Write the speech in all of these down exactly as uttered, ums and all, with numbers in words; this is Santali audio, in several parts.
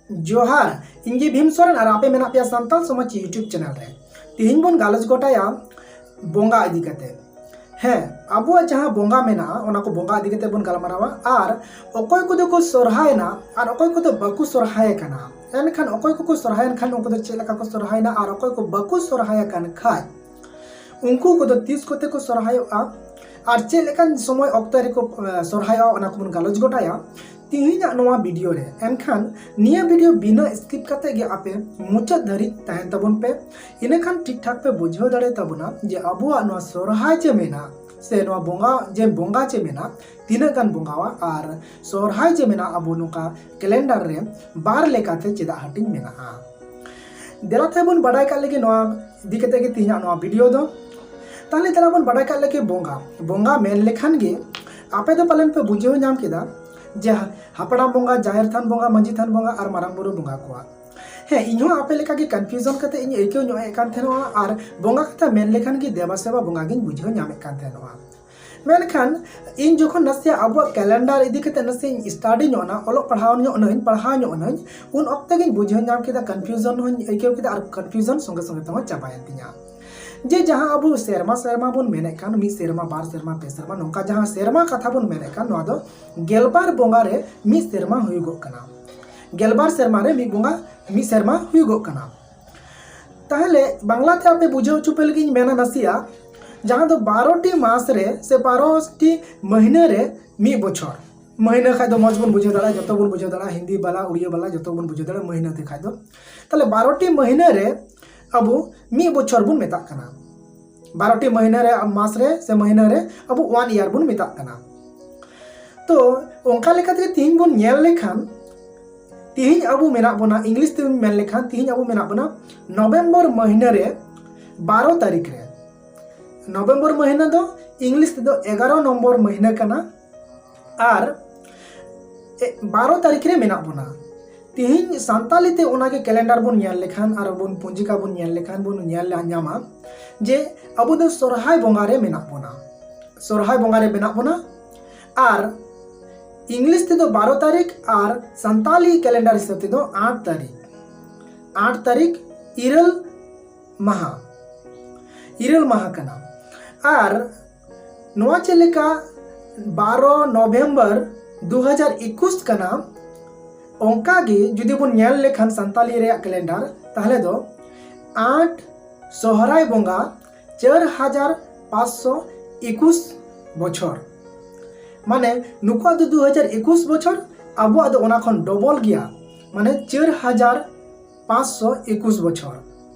ᱡᱚᱦᱟᱨ, ᱤᱧ ᱜᱮ ᱵᱷᱤᱢ ᱥᱚᱨᱮᱱ ᱟᱨ ᱟᱯᱮ ᱢᱮᱱᱟᱜ ᱯᱮᱭᱟ ᱥᱟᱱᱛᱟᱲ ᱥᱚᱢᱟᱡᱽ YouTube ᱪᱮᱱᱮᱞ ᱨᱮ᱾ ᱛᱮᱦᱮᱧ ᱵᱚᱱ ᱜᱟᱞᱚᱪ ᱜᱚᱴᱟᱭᱟ ᱵᱚᱸᱜᱟ ᱤᱫᱤ ᱠᱟᱛᱮ᱾ ᱦᱮᱸ, ᱟᱵᱚᱣᱟᱜ ᱡᱟᱦᱟᱸ ᱵᱚᱸᱜᱟ ᱢᱮᱱᱟᱜᱼᱟ, ᱚᱱᱟ ᱠᱚ ᱵᱚᱸᱜᱟ ᱤᱫᱤ ᱠᱟᱛᱮ ᱵᱚᱱ ᱜᱟᱞᱢᱟᱨᱟᱣᱟ᱾ ᱟᱨ ᱚᱠᱚᱭ ᱠᱚᱫᱚ ᱠᱚ ᱥᱚᱨᱦᱟᱭᱮᱱᱟ ᱟᱨ ᱚᱠᱚᱭ ᱠᱚᱫᱚ ᱵᱟᱠᱚ ᱥᱚᱨᱦᱟᱭ ᱟᱠᱟᱱᱟ, ᱮᱱᱠᱷᱟᱱ ᱚᱠᱚᱭ ᱠᱚᱠᱚ ᱥᱚᱨᱦᱟᱭᱮᱱ ᱠᱷᱟᱱ ᱩᱱᱠᱩ ᱫᱚ ᱪᱮᱫ ᱞᱮᱠᱟ ᱠᱚ ᱥᱚᱨᱦᱟᱭᱮᱱᱟ ᱟᱨ ᱚᱠᱚᱭ ᱠᱚ ᱵᱟᱠᱚ ᱥᱚᱨᱦᱟᱭ ᱟᱠᱟᱱ ᱠᱷᱟᱡ ᱩᱱᱠᱩ ᱠᱚᱫᱚ ᱛᱤᱥ ᱠᱚᱛᱮ ᱠᱚ ᱥᱚᱨᱦᱟᱭᱚᱜᱼᱟ ᱟᱨ ᱪᱮᱫ ᱞᱮᱠᱟᱱ ᱥᱚᱢᱚᱭ ᱚᱠᱛᱚ ᱨᱮᱠᱚ, ᱮ, ᱥᱚᱨᱦᱟᱭᱚᱜᱼᱟ, ᱚᱱᱟ ᱠᱚᱵᱚᱱ ᱜᱟᱞᱚᱪ ᱜᱚᱴᱟᱭᱟ ᱛᱤᱦᱤᱧᱟᱜ ᱱᱚᱣᱟ ᱵᱷᱤᱰᱤᱭᱳ ᱨᱮ᱾ ᱮᱱᱠᱷᱟᱱ ᱱᱤᱭᱟᱹ ᱵᱷᱤᱰᱤᱭᱳ ᱵᱤᱱᱟᱹ ᱥᱠᱤᱯ ᱠᱟᱛᱮ ᱜᱮ ᱟᱯᱮ ᱢᱩᱪᱟᱹᱫ ᱫᱷᱟᱹᱨᱤᱡ ᱛᱟᱦᱮᱱ ᱛᱟᱵᱚᱱ ᱯᱮ, ᱤᱱᱟᱹᱠᱷᱟᱱ ᱴᱷᱤᱠ ᱴᱷᱟᱠ ᱯᱮ ᱵᱩᱡᱷᱟᱹᱣ ᱫᱟᱲᱮ ᱛᱟᱵᱚᱱᱟ ᱡᱮ ᱟᱵᱚᱣᱟᱜ ᱱᱚᱣᱟ ᱥᱚᱨᱦᱟᱭ ᱪᱮ ᱢᱮᱱᱟᱜ ᱥᱮ ᱱᱚᱣᱟ ᱵᱚᱸᱜᱟ ᱡᱮ ᱵᱚᱸᱜᱟ ᱪᱮ ᱢᱮᱱᱟᱜ ᱛᱤᱱᱟᱹᱜ ᱜᱟᱱ ᱵᱚᱸᱜᱟᱣᱟ ᱟᱨ ᱥᱚᱨᱦᱟᱭ ᱪᱮ ᱢᱮᱱᱟᱜ ᱟᱵᱚ ᱱᱚᱝᱠᱟ ᱠᱮᱞᱮᱱᱰᱟᱨ ᱨᱮ ᱵᱟᱨ ᱞᱮᱠᱟᱛᱮ ᱪᱮᱫᱟᱜ ᱦᱟᱹᱴᱤᱧ ᱢᱮᱱᱟᱜᱼᱟ᱾ ᱫᱮᱞᱟ ᱛᱮ ᱵᱚᱱ ᱵᱟᱰᱟᱭ ᱠᱟᱜ ᱞᱮᱜᱮ ᱱᱚᱣᱟ ᱤᱫᱤ ᱠᱟᱛᱮ ᱜᱮ ᱛᱮᱦᱮᱧᱟᱜ ᱱᱚᱣᱟ ᱵᱷᱤᱰᱤᱭᱳ ᱫᱚ᱾ ᱛᱟᱦᱞᱮ ᱫᱮᱞᱟ ᱵᱚᱱ ᱵᱟᱰᱟᱭ ᱠᱟᱜ ᱞᱮᱜᱮ ᱵᱚᱸᱜᱟ᱾ ᱵᱚᱸᱜᱟ ᱢᱮᱱ ᱞᱮᱠᱷᱟᱱ ᱜᱮ ᱟᱯᱮ ᱫᱚ ᱯᱟᱞᱮᱱ ᱯᱮ ᱵᱩᱡᱷᱟᱹᱣ ᱧᱟᱢ ᱠᱮᱫᱟ ᱡᱮ ᱦᱟᱯᱲᱟᱢ ᱵᱚᱸᱜᱟ, ᱡᱟᱦᱮᱨ ᱛᱷᱟᱱ ᱵᱚᱸᱜᱟ, ᱢᱟᱹᱡᱷᱤ ᱛᱷᱟᱱ ᱵᱚᱸᱜᱟ ᱟᱨ ᱢᱟᱨᱟᱝ ᱵᱩᱨᱩ ᱵᱚᱸᱜᱟ ᱠᱚᱣᱟᱜ᱾ ᱦᱮᱸ, ᱤᱧ ᱦᱚᱸ ᱟᱯᱮ ᱞᱮᱠᱟ ᱜᱮ ᱠᱚᱱᱯᱷᱤᱭᱩᱡᱚᱱ ᱠᱟᱛᱮ ᱤᱧ ᱟᱹᱭᱠᱟᱹᱣ ᱧᱚᱜ ᱮᱫ ᱠᱟᱱ ᱛᱟᱦᱮᱱᱚᱜᱼᱟ ᱟᱨ ᱵᱚᱸᱜᱟ ᱠᱟᱛᱷᱟ ᱢᱮᱱ ᱞᱮᱠᱷᱟᱱ ᱜᱮ ᱫᱮᱵᱟ ᱥᱮᱵᱟ ᱵᱚᱸᱜᱟ ᱜᱤᱧ ᱵᱩᱡᱷᱟᱹᱣ ᱧᱟᱢᱮᱫ ᱠᱟᱱ ᱛᱟᱦᱮᱱᱚᱜᱼᱟ᱾ ᱢᱮᱱᱠᱷᱟᱱ ᱤᱧ ᱡᱚᱠᱷᱚᱱ ᱱᱟᱥᱮᱭᱟᱜ ᱟᱵᱚᱣᱟᱜ ᱠᱮᱞᱮᱱᱰᱟᱨ ᱤᱫᱤ ᱠᱟᱛᱮ ᱱᱟᱥᱮᱧ ᱥᱴᱟᱰᱤ ᱧᱚᱜ ᱮᱱᱟ, ᱚᱞᱚᱜ ᱯᱟᱲᱦᱟᱣ ᱧᱚᱜ ᱮᱱᱟᱹᱧ, ᱯᱟᱲᱦᱟᱣ ᱧᱚᱜ ᱮᱱᱟᱹᱧ, ᱩᱱ ᱚᱠᱛᱮ ᱜᱤᱧ ᱵᱩᱡᱷᱟᱹᱣ ᱧᱟᱢ ᱠᱮᱫᱟ, ᱠᱚᱱᱯᱷᱤᱭᱩᱡᱚᱱ ᱦᱚᱸᱧ ᱟᱹᱭᱠᱟᱹᱣ ᱠᱮᱫᱟ ᱟᱨ ᱠᱚᱱᱯᱷᱤᱭᱩᱡᱚᱱ ᱥᱚᱸᱜᱮ ᱥᱚᱸᱜᱮ ᱛᱮᱦᱚᱸ ᱪᱟᱵᱟᱭᱮᱱ ᱛᱤᱧᱟ᱾ ᱡᱮ ᱡᱟᱦᱟᱸ ᱟᱵᱚ ᱥᱮᱨᱢᱟ ᱥᱮᱨᱢᱟ ᱵᱚᱱ ᱢᱮᱱᱮᱫ ᱠᱟᱱ, ᱢᱤᱫ ᱥᱮᱨᱢᱟ, ᱵᱟᱨ ᱥᱮᱨᱢᱟ, ᱯᱮ ᱥᱮᱨᱢᱟ, ᱱᱚᱝᱠᱟ ᱡᱟᱦᱟᱸ ᱥᱮᱨᱢᱟ ᱠᱟᱛᱷᱟ ᱵᱚᱱ ᱢᱮᱱᱮᱫ ᱠᱟᱱ, ᱱᱚᱣᱟ ᱫᱚ ᱜᱮᱞᱵᱟᱨ ᱵᱚᱸᱜᱟ ᱨᱮ ᱢᱤᱫ ᱥᱮᱨᱢᱟ ᱦᱩᱭᱩᱜᱚᱜ ᱠᱟᱱᱟ᱾ ᱜᱮᱞᱵᱟᱨ ᱥᱮᱨᱢᱟ ᱨᱮ ᱢᱤᱫ ᱵᱚᱸᱜᱟ, ᱢᱤᱫ ᱥᱮᱨᱢᱟ ᱦᱩᱭᱩᱜᱚᱜ ᱠᱟᱱᱟ᱾ ᱛᱟᱦᱞᱮ ᱵᱟᱝᱞᱟ ᱛᱮ ᱟᱯᱮ ᱵᱩᱡᱷᱟᱹᱣ ᱦᱚᱪᱚ ᱯᱮ ᱞᱟᱹᱜᱤᱫ ᱤᱧ ᱢᱮᱱᱟ ᱱᱟᱥᱮᱭᱟᱜ, ᱡᱟᱦᱟᱸ ᱫᱚ ᱵᱟᱨᱚ ᱴᱤ ᱢᱟᱥ ᱨᱮ ᱥᱮ ᱵᱟᱨᱚ ᱴᱤ ᱢᱟᱹᱦᱱᱟᱹ ᱨᱮ ᱢᱤᱫ ᱵᱚᱪᱷᱚᱨ᱾ ᱢᱟᱹᱦᱱᱟᱹ ᱠᱷᱟᱡ ᱫᱚ ᱢᱚᱡᱽ ᱵᱚᱱ ᱵᱩᱡᱷᱟᱹᱣ ᱫᱟᱲᱮᱭᱟᱜᱼᱟ, ᱡᱚᱛᱚ ᱵᱚᱱ ᱵᱩᱡᱷᱟᱹᱣ ᱫᱟᱲᱮᱭᱟᱜᱼᱟ, ᱦᱤᱱᱫᱤ ᱵᱟᱞᱟ, ᱩᱲᱤᱭᱟ ᱵᱟᱞᱟ, ᱡᱚᱛᱚ ᱵᱚᱱ ᱵᱩᱡᱷᱟᱹᱣ ᱫᱟᱲᱮᱭᱟᱜᱼᱟ ᱢᱟᱹᱦᱱᱟᱹ ᱛᱮ ᱠᱷᱟᱡ ᱫᱚ᱾ ᱛᱟᱦᱞᱮ ᱵᱟᱨᱚ ᱴᱤ ᱢᱟᱹᱦᱱᱟᱹ ᱨᱮ ᱟᱵᱚ ᱢᱤᱫ ᱵᱚᱪᱷᱚᱨ ᱵᱚᱱ ᱢᱮᱛᱟᱜ ᱠᱟᱱᱟ᱾ ᱵᱟᱨᱚ ᱴᱤ ᱢᱟᱹᱦᱱᱟᱹ ᱨᱮ, ᱢᱟᱥ ᱨᱮ ᱥᱮ ᱢᱟᱹᱦᱱᱟᱹ ᱨᱮ ᱟᱵᱚ ᱚᱣᱟᱱ ᱤᱭᱟᱨ ᱵᱚᱱ ᱢᱮᱛᱟᱜ ᱠᱟᱱᱟ᱾ ᱛᱚ ᱚᱱᱠᱟ ᱞᱮᱠᱟᱛᱮ ᱛᱤᱦᱤᱧ ᱵᱚᱱ ᱧᱮᱞ ᱞᱮᱠᱷᱟᱱ, ᱛᱤᱦᱤᱧ ᱟᱵᱚ ᱢᱮᱱᱟᱜ ᱵᱚᱱᱟ, ᱤᱝᱞᱤᱥ ᱛᱮᱵᱚᱱ ᱢᱮᱱ ᱞᱮᱠᱷᱟᱱ, ᱛᱤᱦᱤᱧ ᱟᱵᱚ ᱢᱮᱱᱟᱜ ᱵᱚᱱᱟ ᱱᱚᱵᱷᱮᱢᱵᱚᱨ ᱢᱟᱹᱦᱱᱟᱹ ᱨᱮ ᱵᱟᱨᱚ ᱛᱟᱹᱨᱤᱠᱷ ᱨᱮ᱾ ᱱᱚᱵᱷᱮᱢᱵᱚᱨ ᱢᱟᱹᱦᱱᱟᱹ ᱫᱚ ᱤᱝᱞᱤᱥ ᱛᱮᱫᱚ ᱮᱜᱟᱨᱚ ᱱᱚᱢᱵᱚᱨ ᱢᱟᱹᱦᱱᱟᱹ ᱠᱟᱱᱟ᱾ ᱟᱨ ᱮ, ᱵᱟᱨᱚ ᱛᱟᱹᱨᱤᱠᱷ ᱨᱮ ᱢᱮᱱᱟᱜ ᱵᱚᱱᱟ᱾ ᱛᱤᱦᱤᱧ ᱥᱟᱱᱛᱟᱞᱤ ᱛᱮ ᱚᱱᱟᱜᱮ ᱠᱮᱞᱮᱱᱰᱟᱨ ᱵᱚᱱ ᱧᱮᱞ ᱞᱮᱠᱷᱟᱱ ᱟᱨ ᱵᱚᱱ ᱯᱚᱧᱡᱤᱠᱟ ᱵᱚᱱ ᱧᱮᱞ ᱞᱮᱠᱷᱟᱱ ᱵᱚᱱ ᱧᱮᱞ ᱧᱟᱢᱟ ᱡᱮ ᱟᱵᱚ ᱫᱚ ᱥᱚᱨᱦᱟᱭ ᱵᱚᱸᱜᱟ ᱨᱮ ᱢᱮᱱᱟᱜ ᱵᱚᱱᱟ᱾ ᱥᱚᱨᱦᱟᱭ ᱵᱚᱸᱜᱟ ᱨᱮ ᱢᱮᱱᱟᱜ ᱵᱚᱱᱟ᱾ ᱟᱨ ᱤᱝᱞᱤᱥ ᱛᱮᱫᱚ ᱵᱟᱨᱚ ᱛᱟᱹᱨᱤᱠᱷ ᱟᱨ ᱥᱟᱱᱛᱟᱞᱤ ᱠᱮᱞᱮᱱᱰᱟᱨ ᱦᱤᱥᱟᱹᱵ ᱛᱮᱫᱚ ᱟᱴ ᱛᱟᱹᱨᱤᱠᱷ᱾ ᱟᱴ ᱛᱟᱹᱨᱤᱠᱷ ᱤᱨᱟᱹᱞ ᱢᱟᱦᱟ, ᱤᱨᱟᱹᱞ ᱢᱟᱦᱟ ᱠᱟᱱᱟ᱾ ᱟᱨ ᱱᱚᱣᱟ ᱪᱮᱫ ᱞᱮᱠᱟ ᱵᱟᱨᱚ ᱱᱚᱵᱷᱮᱢᱵᱚᱨ ᱫᱩ ᱦᱟᱡᱟᱨ ᱮᱠᱩᱥ ᱠᱟᱱᱟ, ᱚᱱᱠᱟ ᱜᱮ ᱡᱩᱫᱤ ᱵᱚᱱ ᱧᱮᱞ ᱞᱮᱠᱷᱟᱱ ᱥᱟᱱᱛᱟᱞᱤ ᱨᱮᱭᱟᱜ ᱠᱮᱞᱮᱱᱰᱟᱨ, ᱛᱟᱦᱚᱞᱮ ᱫᱚ ᱟᱴ ᱥᱚᱦᱨᱟᱭ ᱵᱚᱸᱜᱟ ᱪᱟᱨ ᱦᱟᱡᱟᱨ ᱯᱟᱸᱪᱥᱚ ᱮᱠᱩᱥ ᱵᱚᱪᱷᱚᱨ᱾ ᱢᱟᱱᱮ ᱱᱩᱠᱩᱣᱟᱜ ᱫᱚ ᱫᱩ ᱦᱟᱡᱟᱨ ᱮᱠᱩᱥ ᱵᱚᱪᱷᱚᱨ, ᱟᱵᱚᱣᱟᱜ ᱫᱚ ᱚᱱᱟ ᱠᱷᱚᱱ ᱰᱚᱵᱚᱞ ᱜᱮᱭᱟ, ᱢᱟᱱᱮ ᱪᱟᱨ ᱦᱟᱡᱟᱨ ᱯᱟᱸᱪᱥᱚ ᱮᱠᱩᱥ ᱵᱚᱪᱷᱚᱨ᱾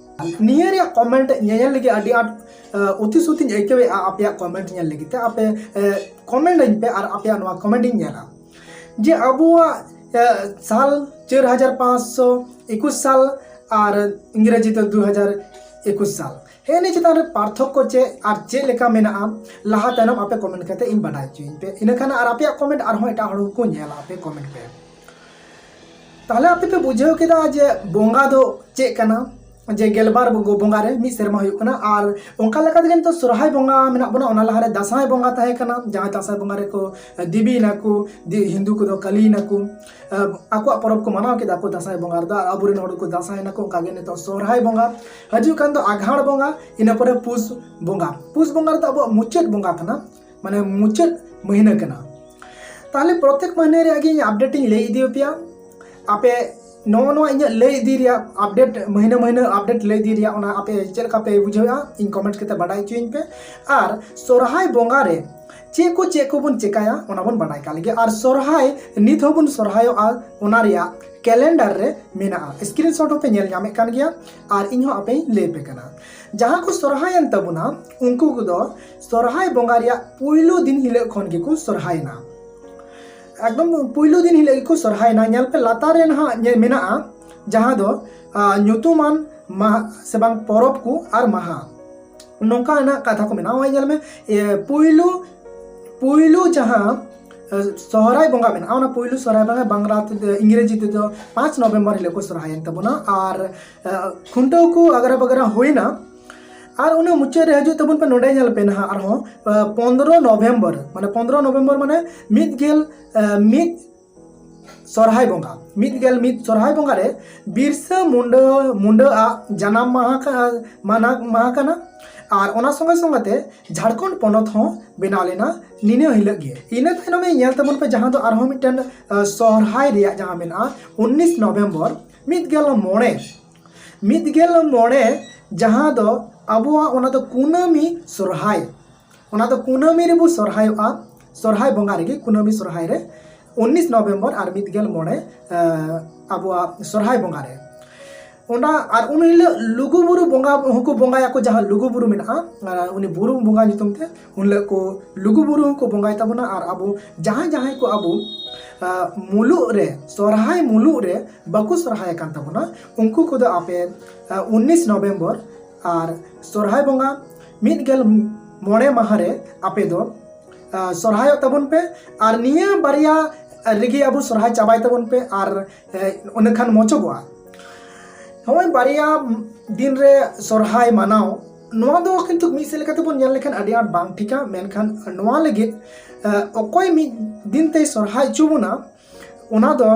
ᱱᱤᱭᱟᱹ ᱨᱮᱭᱟᱜ ᱠᱚᱢᱮᱱᱴ ᱧᱮᱧᱮᱞ ᱞᱟᱹᱜᱤᱫ ᱟᱹᱰᱤ ᱟᱸᱴ, ᱟ, ᱩᱛᱤ ᱥᱩᱛᱤᱧ ᱟᱹᱭᱠᱟᱹᱣᱮᱫᱼᱟ ᱟᱯᱮᱭᱟᱜ ᱠᱚᱢᱮᱱᱴ ᱧᱮᱞ ᱞᱟᱹᱜᱤᱫ ᱛᱮ᱾ ᱟᱯᱮ, ᱮ, ᱠᱚᱢᱮᱱᱴ ᱟᱹᱧ ᱯᱮ ᱟᱨ ᱟᱯᱮᱭᱟᱜ ᱱᱚᱣᱟ ᱠᱚᱢᱮᱱᱴ ᱤᱧ ᱧᱮᱞᱟ ᱡᱮ ᱟᱵᱚᱣᱟᱜ, ᱮ, ᱥᱟᱞ ᱪᱟᱨ ᱦᱟᱡᱟᱨ ᱯᱟᱸᱪᱥᱚ ᱮᱠᱩᱥ ᱥᱟᱞ ᱟᱨ ᱤᱝᱨᱮᱡᱤ ᱛᱮ ᱫᱩ ᱦᱟᱡᱟᱨ ᱮᱠᱩᱥ ᱥᱟᱞ, ᱦᱮᱸ, ᱱᱤᱭᱟᱹ ᱪᱮᱛᱟᱱ ᱨᱮ ᱯᱟᱨᱛᱷᱚᱠᱠᱚ ᱪᱮᱫ ᱟᱨ ᱪᱮᱫ ᱞᱮᱠᱟ ᱢᱮᱱᱟᱜᱼᱟ, ᱞᱟᱦᱟ ᱛᱟᱭᱱᱚᱢ ᱟᱯᱮ ᱠᱚᱢᱮᱱᱴ ᱠᱟᱛᱮ ᱤᱧ ᱵᱟᱰᱟᱭ ᱦᱚᱪᱚᱧ ᱯᱮ᱾ ᱤᱱᱟᱹ ᱠᱷᱟᱱ ᱟᱨ ᱟᱯᱮᱭᱟᱜ ᱠᱚᱢᱮᱱᱴ ᱟᱨᱦᱚᱸ ᱮᱴᱟᱜ ᱦᱚᱲ ᱠᱚ ᱧᱮᱞᱟ, ᱟᱯᱮ ᱠᱚᱢᱮᱱᱴ ᱯᱮ᱾ ᱛᱟᱦᱞᱮ ᱟᱯᱮ ᱯᱮ ᱵᱩᱡᱷᱟᱹᱣ ᱠᱮᱫᱟ ᱡᱮ ᱵᱚᱸᱜᱟ ᱫᱚ ᱪᱮᱫ ᱠᱟᱱᱟ, ᱡᱮ ᱜᱮᱞᱵᱟᱨ ᱵᱚ-, ᱵᱚᱸᱜᱟ ᱨᱮ ᱢᱤᱫ ᱥᱮᱨᱢᱟ ᱦᱩᱭᱩᱜ ᱠᱟᱱᱟ᱾ ᱟᱨ ᱚᱱᱠᱟ ᱞᱮᱠᱟ ᱛᱮᱜᱮ ᱱᱤᱛᱚᱜ ᱥᱚᱨᱦᱟᱭ ᱵᱚᱸᱜᱟ ᱢᱮᱱᱟᱜ ᱵᱚᱱᱟ, ᱚᱱᱟ ᱞᱟᱦᱟᱨᱮ ᱫᱟᱸᱥᱟᱭ ᱵᱚᱸᱜᱟ ᱛᱟᱦᱮᱸ ᱠᱟᱱᱟ, ᱡᱟᱦᱟᱸ ᱫᱟᱸᱥᱟᱭ ᱵᱚᱸᱜᱟ ᱨᱮᱠᱚ ᱫᱮᱵᱤᱭᱮᱱᱟ ᱠᱚ, ᱫᱤ-, ᱦᱤᱱᱫᱩ ᱠᱚᱫᱚ ᱠᱟᱹᱞᱤᱭᱮᱱᱟ ᱠᱚ, ᱟᱠᱚᱣᱟᱜ ᱯᱚᱨᱚᱵᱽ ᱠᱚ ᱢᱟᱱᱟᱣ ᱠᱮᱫᱟ ᱠᱚ ᱫᱟᱸᱥᱟᱭ ᱵᱚᱸᱜᱟ ᱨᱮᱫᱚ, ᱟᱨ ᱟᱵᱚᱨᱮᱱ ᱦᱚᱲ ᱠᱚ ᱫᱟᱸᱥᱟᱭᱮᱱᱟ ᱠᱚ᱾ ᱚᱱᱠᱟ ᱜᱮ ᱱᱤᱛᱚᱜ ᱥᱚᱨᱦᱟᱭ ᱵᱚᱸᱜᱟ ᱦᱤᱡᱩᱜ ᱠᱟᱱ ᱫᱚ ᱟᱜᱷᱟᱲ ᱵᱚᱸᱜᱟ, ᱤᱱᱟᱹ ᱯᱚᱨᱮ ᱯᱩᱥ ᱵᱚᱸᱜᱟ᱾ ᱯᱩᱥ ᱵᱚᱸᱜᱟ ᱨᱮᱫᱚ ᱟᱵᱚᱣᱟᱜ ᱢᱩᱪᱟᱹᱫ ᱵᱚᱸᱜᱟ ᱠᱟᱱᱟ, ᱢᱟᱱᱮ ᱢᱩᱪᱟᱹᱫ ᱢᱟᱹᱦᱱᱟᱹ ᱠᱟᱱᱟ᱾ ᱛᱟᱦᱞᱮ ᱯᱨᱚᱛᱮᱠ ᱢᱟᱹᱦᱱᱟᱹ ᱨᱮᱭᱟᱜ ᱜᱮ ᱤᱧ ᱟᱯᱰᱮᱴ ᱤᱧ ᱞᱟᱹᱭ ᱤᱫᱤ ᱟᱯᱮᱭᱟ᱾ ᱟᱯᱮ ᱱᱚᱜᱼᱚ ᱱᱚᱣᱟ ᱤᱧᱟᱹᱜ ᱞᱟᱹᱭ ᱤᱫᱤ ᱨᱮᱭᱟᱜ ᱟᱯᱰᱮᱴ, ᱢᱟᱹᱦᱱᱟᱹ ᱢᱟᱹᱦᱱᱟᱹ ᱟᱯᱰᱮᱴ ᱞᱟᱹᱭ ᱤᱫᱤ ᱨᱮᱭᱟᱜ, ᱚᱱᱟ ᱟᱯᱮ ᱪᱮᱫ ᱞᱮᱠᱟ ᱯᱮ ᱵᱩᱡᱷᱟᱹᱣᱮᱫᱼᱟ, ᱤᱧ ᱠᱚᱢᱮᱱᱴ ᱠᱟᱛᱮ ᱵᱟᱰᱟᱭ ᱦᱚᱪᱚᱧ ᱯᱮ᱾ ᱟᱨ ᱥᱚᱨᱦᱟᱭ ᱵᱚᱸᱜᱟ ᱨᱮ ᱪᱮᱫ ᱠᱚ, ᱪᱮᱫ ᱠᱚᱵᱚᱱ ᱪᱮᱠᱟᱭᱟ, ᱚᱱᱟ ᱵᱚᱱ ᱵᱟᱰᱟᱭ ᱠᱟᱜ ᱞᱮᱜᱮ᱾ ᱟᱨ ᱥᱚᱨᱦᱟᱭ ᱱᱤᱛ ᱦᱚᱸᱵᱚᱱ ᱥᱚᱨᱦᱟᱭᱚᱜᱼᱟ, ᱚᱱᱟ ᱨᱮᱭᱟᱜ ᱠᱮᱞᱮᱱᱰᱟᱨ ᱨᱮ ᱢᱮᱱᱟᱜᱼᱟ, ᱥᱠᱨᱤᱱᱥᱚᱴ ᱦᱚᱸᱯᱮ ᱧᱮᱞ ᱧᱟᱢᱮᱫ ᱠᱟᱱ ᱜᱮᱭᱟ᱾ ᱟᱨ ᱤᱧ ᱦᱚᱸ ᱟᱯᱮᱧ ᱞᱟᱹᱭ ᱟᱯᱮ ᱠᱟᱱᱟ, ᱡᱟᱦᱟᱸ ᱠᱚ ᱥᱚᱨᱦᱟᱭᱮᱱ ᱛᱟᱵᱚᱱᱟ, ᱩᱱᱠᱩ ᱠᱚᱫᱚ ᱥᱚᱨᱦᱟᱭ ᱵᱚᱸᱜᱟ ᱨᱮᱭᱟᱜ ᱯᱩᱭᱞᱩ ᱫᱤᱱ ᱦᱤᱞᱳᱜ ᱠᱷᱚᱱ ᱜᱮᱠᱚ ᱥᱚᱨᱦᱟᱭᱮᱱᱟ᱾ ᱮᱠᱫᱚᱢ ᱯᱩᱭᱞᱩ ᱫᱤᱱ ᱦᱤᱞᱳᱜ ᱜᱮᱠᱚ ᱥᱚᱨᱦᱟᱭᱮᱱᱟ᱾ ᱧᱮᱞ ᱯᱮ, ᱞᱟᱛᱟᱨ ᱨᱮ ᱱᱟᱦᱟᱜ ᱧᱮ-, ᱢᱮᱱᱟᱜᱼᱟ, ᱡᱟᱦᱟᱸ ᱫᱚ, ᱟ, ᱧᱩᱛᱩᱢᱟᱱ ᱢᱟᱦᱟ ᱥᱮ ᱵᱟᱝ ᱯᱚᱨᱚᱵᱽ ᱠᱚ ᱟᱨ ᱢᱟᱦᱟ, ᱱᱚᱝᱠᱟᱱᱟᱜ ᱠᱟᱛᱷᱟ ᱠᱚ ᱢᱮᱱᱟᱜᱼᱟ᱾ ᱱᱚᱜᱼᱚᱭ ᱧᱮᱞ ᱢᱮ, ᱮ, ᱯᱩᱭᱞᱩ, ᱯᱩᱭᱞᱩ ᱡᱟᱦᱟᱸ, ᱮ, ᱥᱚᱦᱨᱟᱭ ᱵᱚᱸᱜᱟ ᱢᱮᱱᱟᱜᱼᱟ, ᱚᱱᱟ ᱯᱩᱭᱞᱩ ᱥᱚᱦᱨᱟᱭ ᱵᱚᱸᱜᱟ ᱵᱟᱝᱞᱟ ᱛᱮᱫᱚ, ᱤᱝᱨᱮᱡᱤ ᱛᱮᱫᱚ ᱯᱟᱸᱪ ᱱᱚᱵᱷᱮᱢᱵᱚᱨ ᱦᱤᱞᱳᱜ ᱠᱚ ᱥᱚᱨᱦᱟᱭᱮᱱ ᱛᱟᱵᱚᱱᱟ᱾ ᱟᱨ, ᱮ, ᱠᱷᱩᱱᱴᱟᱹᱣ ᱠᱚ ᱟᱜᱽᱨᱟ ᱵᱟᱜᱽᱨᱟ ᱦᱩᱭᱱᱟ᱾ ᱟᱨ ᱚᱱᱟ ᱢᱩᱪᱟᱹᱫ ᱨᱮ ᱦᱤᱡᱩᱜ ᱛᱟᱵᱚᱱ ᱯᱮ, ᱱᱚᱰᱮ ᱧᱮᱞ ᱯᱮ ᱱᱟᱦᱟᱜ ᱟᱨᱦᱚᱸ ᱯᱚᱱᱫᱽᱨᱚ ᱱᱚᱵᱷᱮᱢᱵᱚᱨ, ᱢᱟᱱᱮ ᱯᱚᱱᱫᱽᱨᱚ ᱱᱚᱵᱷᱮᱢᱵᱚᱨ ᱢᱟᱱᱮ ᱢᱤᱫ ᱜᱮᱞ ᱢᱤᱫ ᱥᱚᱨᱦᱟᱭ ᱵᱚᱸᱜᱟ, ᱢᱤᱫ ᱜᱮᱞ ᱢᱤᱫ ᱥᱚᱨᱦᱟᱭ ᱵᱚᱸᱜᱟ ᱨᱮ ᱵᱤᱨᱥᱟᱹ ᱢᱩᱱᱰᱟᱹ ᱢᱩᱱᱰᱟᱹ ᱟᱜ ᱡᱟᱱᱟᱢ ᱢᱟᱦᱟ ᱠᱟ- ᱢᱟᱱᱟ- ᱢᱟᱦᱟ ᱠᱟᱱᱟ᱾ ᱟᱨ ᱚᱱᱟ ᱥᱚᱸᱜᱮ ᱥᱚᱸᱜᱮ ᱛᱮ ᱡᱷᱟᱲᱠᱷᱚᱸᱰ ᱯᱚᱱᱚᱛ ᱦᱚᱸ ᱵᱮᱱᱟᱣ ᱞᱮᱱᱟ ᱱᱤᱱᱟᱹ ᱦᱤᱞᱳᱜ ᱜᱮ᱾ ᱤᱱᱟᱹ ᱛᱟᱭᱱᱚᱢᱮ ᱧᱮᱞ ᱛᱟᱵᱚᱱ ᱯᱮ, ᱡᱟᱦᱟᱸ ᱫᱚ ᱟᱨᱦᱚᱸ ᱢᱤᱫᱴᱮᱱ ᱥᱚᱨᱦᱟᱭ ᱨᱮᱭᱟᱜ ᱡᱟᱦᱟᱸ ᱢᱮᱱᱟᱜᱼᱟ ᱩᱱᱤᱥ ᱱᱚᱵᱷᱮᱢᱵᱚᱨ ᱢᱤᱫ ᱜᱮᱞ ᱢᱚᱬᱮ, ᱢᱤᱫ ᱜᱮᱞ ᱢᱚᱬᱮ, ᱡᱟᱦᱟᱸ ᱫᱚ ᱟᱵᱚᱣᱟᱜ ᱚᱱᱟ ᱫᱚ ᱠᱩᱱᱟᱹᱢᱤ ᱥᱚᱨᱦᱟᱭ, ᱚᱱᱟ ᱫᱚ ᱠᱩᱱᱟᱹᱢᱤ ᱨᱮᱵᱚ ᱥᱚᱨᱦᱟᱭᱚᱜᱼᱟ, ᱥᱚᱨᱦᱟᱭ ᱵᱚᱸᱜᱟ ᱨᱮᱜᱮ ᱠᱩᱱᱟᱹᱢᱤ ᱥᱚᱨᱦᱟᱭ ᱨᱮ ᱩᱱᱤᱥ ᱱᱚᱵᱷᱮᱢᱵᱚᱨ ᱟᱨ ᱢᱤᱫ ᱜᱮᱞ ᱢᱚᱬᱮ ᱟᱵᱚᱣᱟᱜ ᱥᱚᱨᱦᱟᱭ ᱵᱚᱸᱜᱟ ᱨᱮ᱾ ᱚᱱᱟ ᱟᱨ ᱩᱱ ᱦᱤᱞᱳᱜ ᱞᱩᱜᱩᱵᱩᱨᱩ ᱵᱚᱸᱜᱟ ᱦᱚᱸᱠᱚ ᱵᱚᱸᱜᱟᱭᱟᱠᱚ, ᱡᱟᱦᱟᱸ ᱞᱩᱜᱩᱵᱩᱨᱩ ᱢᱮᱱᱟᱜᱼᱟ ᱩᱱᱤ ᱵᱩᱨᱩ ᱵᱚᱸᱜᱟ ᱧᱩᱛᱩᱢ ᱛᱮ, ᱩᱱ ᱦᱤᱞᱳᱜ ᱠᱚ ᱞᱩᱜᱩᱵᱩᱨᱩ ᱦᱚᱸᱠᱚ ᱵᱚᱸᱜᱟᱭ ᱛᱟᱵᱚᱱᱟ᱾ ᱟᱨ ᱟᱵᱚ ᱡᱟᱦᱟᱸᱭ ᱡᱟᱦᱟᱸᱭ ᱠᱚ ᱟᱵᱚ ᱢᱩᱞᱩᱜ ᱨᱮ, ᱥᱚᱨᱦᱟᱭ ᱢᱩᱞᱩᱜ ᱨᱮ ᱵᱟᱠᱚ ᱥᱚᱨᱦᱟᱭ ᱟᱠᱟᱱ ᱛᱟᱵᱚᱱᱟ, ᱩᱱᱠᱩ ᱠᱚᱫᱚ ᱟᱯᱮ ᱩᱱᱤᱥ ᱱᱚᱵᱷᱮᱢᱵᱚᱨ ᱟᱨ ᱥᱚᱨᱦᱟᱭ ᱵᱚᱸᱜᱟ ᱢᱤᱫ ᱜᱮᱞ ᱢᱚᱬᱮ ᱢᱟᱦᱟ ᱨᱮ ᱟᱯᱮ ᱫᱚ ᱥᱚᱨᱦᱟᱭᱚᱜ ᱛᱟᱵᱚᱱ ᱯᱮ᱾ ᱟᱨ ᱱᱤᱭᱟᱹ ᱵᱟᱨᱭᱟ ᱨᱮᱜᱮ ᱟᱵᱚ ᱥᱚᱨᱦᱟᱭ ᱪᱟᱵᱟᱭ ᱛᱟᱵᱚᱱ ᱯᱮ, ᱟᱨ ᱤᱱᱟᱹ ᱠᱷᱟᱱ ᱢᱚᱪᱚᱜᱚᱜᱼᱟ᱾ ᱱᱚᱜᱼᱚᱭ ᱵᱟᱨᱭᱟ ᱫᱤᱱ ᱨᱮ ᱥᱚᱨᱦᱟᱭ ᱢᱟᱱᱟᱣ, ᱱᱚᱣᱟ ᱫᱚ ᱠᱤᱱᱛᱩ ᱢᱤᱫ ᱥᱮᱫ ᱞᱮᱠᱟᱛᱮᱵᱚᱱ ᱧᱮᱞ ᱞᱮᱠᱷᱟᱱ ᱟᱹᱰᱤ ᱟᱸᱴ ᱵᱟᱝ ᱴᱷᱤᱠᱟ᱾ ᱢᱮᱱᱠᱷᱟᱱ ᱱᱚᱣᱟ ᱞᱟᱹᱜᱤᱫ ᱚᱠᱚᱭ ᱢᱤᱫ ᱫᱤᱱ ᱛᱮᱭ ᱥᱚᱨᱦᱟᱭ ᱦᱚᱪᱚ ᱵᱚᱱᱟ, ᱚᱱᱟ ᱫᱚ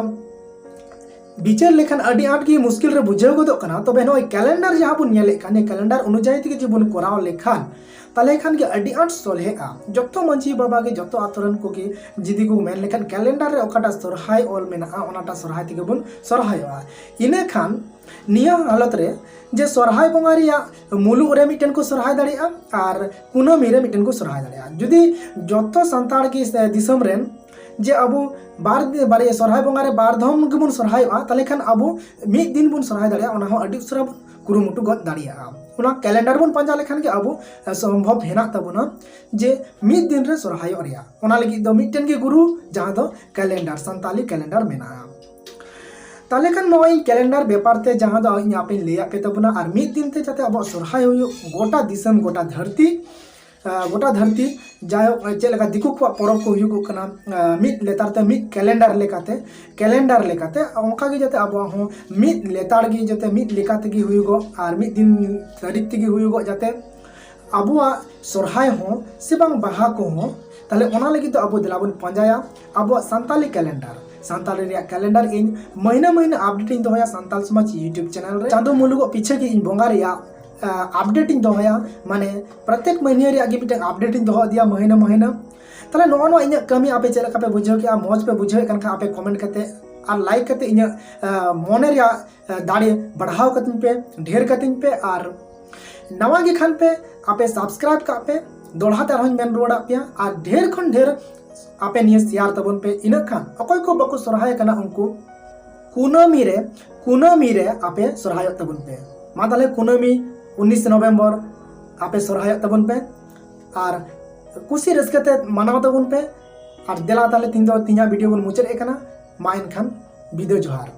ᱵᱤᱪᱟᱹᱨ ᱞᱮᱠᱷᱟᱱ ᱟᱹᱰᱤ ᱟᱸᱴ ᱜᱮ ᱢᱩᱥᱠᱤᱞ ᱨᱮ ᱵᱩᱡᱷᱟᱹᱣ ᱜᱚᱫᱚᱜ ᱠᱟᱱᱟ᱾ ᱛᱚᱵᱮ ᱱᱚᱜᱼᱚᱭ ᱠᱮᱞᱮᱱᱰᱟᱨ ᱡᱟᱦᱟᱸ ᱵᱚᱱ ᱧᱮᱞᱮᱫ ᱠᱟᱱ, ᱱᱤᱭᱟᱹ ᱠᱮᱞᱮᱱᱰᱟᱨ ᱚᱱᱩᱡᱟᱭᱤ ᱛᱮᱜᱮ ᱡᱩᱫᱤ ᱵᱚᱱ ᱠᱚᱨᱟᱣ ᱞᱮᱠᱷᱟᱱ, ᱛᱟᱦᱚᱞᱮ ᱠᱷᱟᱱ ᱜᱮ ᱟᱹᱰᱤ ᱟᱸᱴ ᱥᱚᱞᱦᱮᱜᱼᱟ᱾ ᱡᱚᱛᱚ ᱢᱟᱺᱡᱷᱤ ᱵᱟᱵᱟ ᱜᱮ, ᱡᱚᱛᱚ ᱟᱛᱳ ᱨᱮᱱ ᱠᱚᱜᱮ ᱡᱩᱫᱤ ᱠᱚ ᱢᱮᱱ ᱞᱮᱠᱷᱟᱱ ᱠᱮᱞᱮᱱᱰᱟᱨ ᱨᱮ ᱚᱠᱟᱴᱟᱜ ᱥᱚᱨᱦᱟᱭ ᱚᱞ ᱢᱮᱱᱟᱜᱼᱟ, ᱚᱱᱟᱴᱟᱜ ᱥᱚᱨᱦᱟᱭ ᱛᱮᱜᱮ ᱵᱚᱱ ᱥᱚᱨᱦᱟᱭᱚᱜᱼᱟ᱾ ᱤᱱᱟᱹ ᱠᱷᱟᱱ ᱱᱤᱭᱟᱹ ᱦᱟᱞᱚᱛ ᱨᱮ ᱡᱮ ᱥᱚᱨᱦᱟᱭ ᱵᱚᱸᱜᱟ ᱨᱮᱭᱟᱜ ᱢᱩᱞᱩᱜ ᱨᱮ ᱢᱤᱫᱴᱮᱱ ᱠᱚ ᱥᱚᱨᱦᱟᱭ ᱫᱟᱲᱮᱭᱟᱜᱼᱟ ᱟᱨ ᱠᱩᱱᱟᱹᱢᱤ ᱨᱮ ᱢᱤᱫᱴᱮᱱ ᱠᱚ ᱥᱚᱨᱦᱟᱭ ᱫᱟᱲᱮᱭᱟᱜᱼᱟ᱾ ᱡᱩᱫᱤ ᱡᱚᱛᱚ ᱥᱟᱱᱛᱟᱲ ᱜᱮ ᱥᱮ ᱫᱤᱥᱚᱢ ᱨᱮᱱ ᱡᱮ ᱟᱵᱚ ᱵᱟᱨ ᱫᱤ- ᱵᱟᱨᱭᱟ ᱥᱚᱨᱦᱟᱭ ᱵᱚᱸᱜᱟ ᱨᱮ ᱵᱟᱨ ᱫᱷᱚᱢ ᱜᱮᱵᱚᱱ ᱥᱚᱨᱦᱟᱭᱚᱜᱼᱟ, ᱛᱟᱦᱚᱞᱮ ᱠᱷᱟᱱ ᱟᱵᱚ ᱢᱤᱫ ᱫᱤᱱ ᱵᱚᱱ ᱥᱚᱨᱦᱟᱭ ᱫᱟᱲᱮᱭᱟᱜᱼᱟ, ᱚᱱᱟ ᱦᱚᱸ ᱟᱹᱰᱤ ᱩᱥᱟᱹᱨᱟ ᱵᱚᱱ ᱠᱩᱨᱩᱢᱩᱴᱩ ᱜᱚᱫ ᱫᱟᱲᱮᱭᱟᱜᱼᱟ᱾ ᱚᱱᱟ ᱠᱮᱞᱮᱱᱰᱟᱨ ᱵᱚᱱ ᱯᱟᱸᱡᱟ ᱞᱮᱠᱷᱟᱱ ᱜᱮ ᱟᱵᱚ ᱥᱚᱢᱵᱷᱚᱵ ᱦᱮᱱᱟᱜ ᱛᱟᱵᱚᱱᱟ ᱡᱮ ᱢᱤᱫ ᱫᱤᱱ ᱨᱮ ᱥᱚᱨᱦᱟᱭᱚᱜ ᱨᱮᱭᱟᱜ᱾ ᱚᱱᱟ ᱞᱟᱹᱜᱤᱫ ᱫᱚ ᱢᱤᱫᱴᱮᱱ ᱜᱮ ᱜᱩᱨᱩ, ᱡᱟᱦᱟᱸ ᱫᱚ ᱠᱮᱞᱮᱱᱰᱟᱨ, ᱥᱟᱱᱛᱟᱞᱤ ᱠᱮᱞᱮᱱᱰᱟᱨ ᱢᱮᱱᱟᱜᱼᱟ᱾ ᱛᱟᱦᱚᱞᱮ ᱠᱷᱟᱱ ᱱᱚᱜᱼᱚᱭ ᱠᱮᱞᱮᱱᱰᱟᱨ ᱵᱮᱯᱟᱨ ᱛᱮ ᱡᱟᱦᱟᱸ ᱫᱚ ᱤᱧ ᱟᱯᱮᱧ ᱞᱟᱹᱭᱟᱫ ᱯᱮ ᱛᱟᱵᱚᱱᱟ, ᱟᱨ ᱢᱤᱫ ᱫᱤᱱ ᱛᱮ ᱡᱟᱛᱮ ᱟᱵᱚᱣᱟᱜ ᱥᱚᱨᱦᱟᱭ ᱦᱩᱭᱩᱜ ᱜᱚᱴᱟ ᱫᱤᱥᱚᱢ, ᱜᱚᱴᱟ ᱫᱷᱟᱹᱨᱛᱤ, ᱜᱚᱴᱟ ᱫᱷᱟᱹᱨᱛᱤ ᱡᱟᱭᱦᱳᱠ ᱪᱮᱫ ᱞᱮᱠᱟ ᱫᱤᱠᱩ ᱠᱚᱣᱟᱜ ᱯᱚᱨᱚᱵᱽ ᱠᱚ ᱦᱩᱭᱩᱜᱚᱜ ᱠᱟᱱᱟ ᱢᱤᱫ ᱞᱮᱛᱟᱲ ᱛᱮ ᱢᱤᱫ ᱠᱮᱞᱮᱱᱰᱟᱨ ᱞᱮᱠᱟᱛᱮ, ᱠᱮᱞᱮᱱᱰᱟᱨ ᱞᱮᱠᱟᱛᱮ ᱚᱱᱠᱟ ᱜᱮ ᱡᱟᱛᱮ ᱟᱵᱚᱣᱟᱜ ᱦᱚᱸ ᱢᱤᱫ ᱞᱮᱛᱟᱲ ᱜᱮ ᱡᱟᱛᱮ ᱢᱤᱫ ᱞᱮᱠᱟ ᱛᱮᱜᱮ ᱦᱩᱭᱩᱜᱚᱜ ᱟᱨ ᱢᱤᱫ ᱫᱤᱱ ᱛᱟᱹᱨᱤᱠᱷ ᱛᱮᱜᱮ ᱦᱩᱭᱩᱜᱚᱜ ᱡᱟᱛᱮ ᱟᱵᱚᱣᱟᱜ ᱥᱚᱨᱦᱟᱭ ᱦᱚᱸ ᱥᱮ ᱵᱟᱝ ᱵᱟᱦᱟ ᱠᱚᱦᱚᱸ᱾ ᱛᱟᱦᱞᱮ ᱚᱱᱟ ᱞᱟᱹᱜᱤᱫ ᱫᱚ ᱟᱵᱚ ᱫᱮᱞᱟ ᱵᱚᱱ ᱯᱟᱸᱡᱟᱭᱟ ᱟᱵᱚᱣᱟᱜ ᱥᱟᱱᱛᱟᱞᱤ ᱠᱮᱞᱮᱱᱰᱟᱨ᱾ ᱥᱟᱱᱛᱟᱞᱤ ᱨᱮᱭᱟᱜ ᱠᱮᱞᱮᱱᱰᱟᱨ ᱤᱧ ᱢᱟᱹᱦᱱᱟᱹ ᱢᱟᱹᱦᱱᱟᱹ ᱟᱯᱰᱮᱴ ᱤᱧ ᱫᱚᱦᱚᱭᱟ ᱥᱟᱱᱛᱟᱞ ᱥᱚᱢᱟᱡᱽ YouTube ᱪᱮᱱᱮᱞ ᱨᱮ᱾ ᱪᱟᱸᱫᱳ ᱢᱩᱞᱩᱜᱚᱜ ᱯᱤᱪᱷᱟᱹ ᱜᱮ ᱤᱧ ᱵᱚᱸᱜᱟ ᱨᱮᱭᱟᱜ ᱟᱯᱰᱮᱴ ᱤᱧ ᱫᱚᱦᱚᱭᱟ, ᱢᱟᱱᱮ ᱯᱨᱚᱛᱮᱠ ᱢᱟᱹᱦᱱᱟᱹ ᱨᱮᱭᱟᱜ ᱜᱮ ᱢᱤᱫᱴᱮᱱ ᱟᱯᱰᱮᱴ ᱤᱧ ᱫᱚᱦᱚ ᱤᱫᱤᱭᱟ ᱢᱟᱹᱦᱱᱟᱹ ᱢᱟᱹᱦᱱᱟᱹ᱾ ᱛᱟᱦᱞᱮ ᱱᱚᱜᱼᱚ ᱱᱚᱣᱟ ᱤᱧᱟᱹᱜ ᱠᱟᱹᱢᱤ ᱟᱯᱮ ᱪᱮᱫ ᱞᱮᱠᱟ ᱯᱮ ᱵᱩᱡᱷᱟᱹᱣ ᱠᱮᱜᱼᱟ? ᱢᱚᱡᱽ ᱯᱮ ᱵᱩᱡᱷᱟᱹᱣᱮᱫ ᱠᱟᱱ ᱠᱷᱟᱱ ᱟᱯᱮ ᱠᱚᱢᱮᱱᱴ ᱠᱟᱛᱮ ᱟᱨ ᱞᱟᱭᱤᱠ ᱠᱟᱛᱮ ᱤᱧᱟᱹᱜ ᱢᱚᱱᱮ ᱨᱮᱭᱟᱜ ᱫᱟᱲᱮ ᱵᱟᱲᱦᱟᱣ ᱠᱟᱹᱛᱤᱧ ᱯᱮ, ᱰᱷᱮᱨ ᱠᱟᱹᱛᱤᱧ ᱯᱮ᱾ ᱟᱨ ᱱᱟᱣᱟ ᱜᱮ ᱠᱷᱟᱱ ᱯᱮ ᱟᱯᱮ ᱥᱟᱵᱥᱠᱨᱟᱭᱤᱵ ᱠᱟᱜ ᱯᱮ, ᱫᱚᱲᱦᱟ ᱛᱮ ᱟᱨᱦᱚᱸᱧ ᱢᱮᱱ ᱨᱩᱣᱟᱹᱲᱟᱜ ᱯᱮᱭᱟ᱾ ᱟᱨ ᱰᱷᱮᱨ ᱠᱷᱚᱱ ᱰᱷᱮᱨ ᱟᱯᱮ ᱱᱤᱭᱟᱹ ᱥᱮᱭᱟᱨ ᱛᱟᱵᱚᱱ ᱯᱮ, ᱤᱱᱟᱹᱜ ᱠᱷᱟᱱ ᱚᱠᱚᱭ ᱠᱚ ᱵᱟᱠᱚ ᱥᱚᱨᱦᱟᱭ ᱠᱟᱱᱟ ᱩᱱᱠᱩ ᱠᱩᱱᱟᱹᱢᱤ ᱨᱮ, ᱠᱩᱱᱟᱹᱢᱤ ᱨᱮ ᱟᱯᱮ ᱥᱚᱨᱦᱟᱭᱚᱜ ᱛᱟᱵᱚᱱ ᱯᱮ᱾ ᱢᱟ ᱛᱟᱦᱞᱮ ᱠᱩᱱᱟᱹᱢᱤ ᱩᱱᱤᱥ ᱱᱚᱵᱷᱮᱢᱵᱚᱨ ᱟᱯᱮ ᱥᱚᱨᱦᱟᱭᱚᱜ ᱛᱟᱵᱚᱱ ᱯᱮ᱾ ᱟᱨ ᱠᱩᱥᱤ ᱨᱟᱹᱥᱠᱟᱹ ᱛᱮ ᱢᱟᱱᱟᱣ ᱛᱟᱵᱚᱱ ᱯᱮ᱾ ᱟᱨ ᱫᱮᱞᱟ ᱛᱟᱦᱞᱮ ᱛᱤᱦᱤᱧ ᱫᱚ ᱛᱤᱦᱤᱧᱟᱜ ᱵᱷᱤᱰᱤᱭᱳ ᱵᱚᱱ ᱢᱩᱪᱟᱹᱫ ᱮᱫ ᱠᱟᱱᱟ᱾ ᱢᱟ ᱮᱱᱠᱷᱟᱱ ᱵᱤᱫᱟᱹ ᱡᱚᱦᱟᱨ᱾